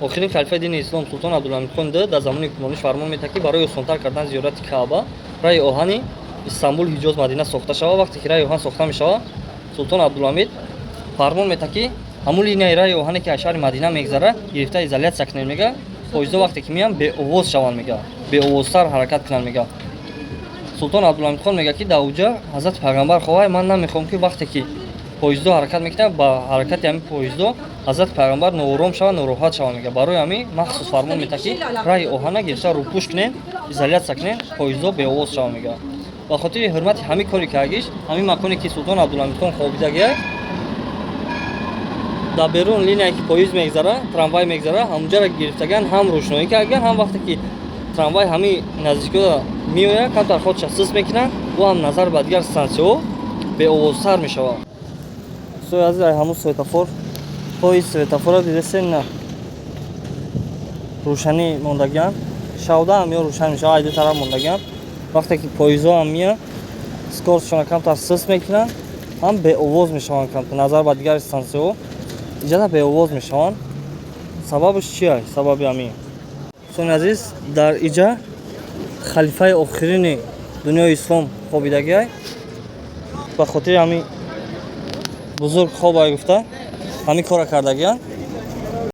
Охирин халифаи дини ислом Султон Абдулҳамидхон д дар замони ҳукмрониш фармон медиҳад, ки барои осонтар кардан зиёрати Каъба раи оҳани Истанбул, Ҳиҷоз, Мадина сохта шавад. Вақте ки раи оҳан сохта мешавад, Султон Абдулҳамид фармон медиҳад, ки ҳамун линияи раи оҳане, ки аз шаҳри Мадина мегзара, гирифта изоляция кунед, мега. Поездо вақте ки меянд, беовоз шаванд, мега, беовозтар ҳаракат кунанд, мега. Султон Абдулҳамидхон мега, ки дар уҷа Ҳазрати Пайғамбар ховай, ман намехоҳам, ки вақте ки поездо ҳаракат мекунанд, ба ҳаракати ҳамин поездо Ҳазрати Пайғамбар ноором шавад, нороҳат шавад, мега. Барои ҳамин махсус фармон медиҳад, ки раи оҳана гирифта рӯпӯш кунед, изоляция кунед, поездо беовоз шаванд, мега. Ба хотири ҳурмати ҳамин кори кардагиш, ҳамин маконе, ки Султон Абдулҳамидхон хобидагиай, дар берун линияе, ки поезд мегзара, трамвай мегзара, ҳамунҷаро гирифтаган, ҳам рӯшноӣ кардаган, ҳам вақте ки трамвай ҳамин наздикиҳо меояд, камтар ходша сист мекунад, ӯ ҳам назар ба дигар стансияҳо беовозтар мешавад. Дӯстои азиз, ай ҳамун светофор то ин светофора дидесен, на рӯшанӣ мондагиан, шавдаам ё рӯшан мешавад, ай ду тараф мондагиан. Вақте ки поездҳоам меяд, скоростшона камтар сист мекунанд, ҳам беовоз мешаванд камтар назар ба дигар стансияҳо. Иҷада беовоз мешаванд. Сабабаш чия? Сабаби ҳамин, дӯстони азиз, дар иҷа халифаи охирини дунёи ислом хобидагиай. Ба хотири ҳамин бузург хобай гуфта, ҳамин кора кардагиян.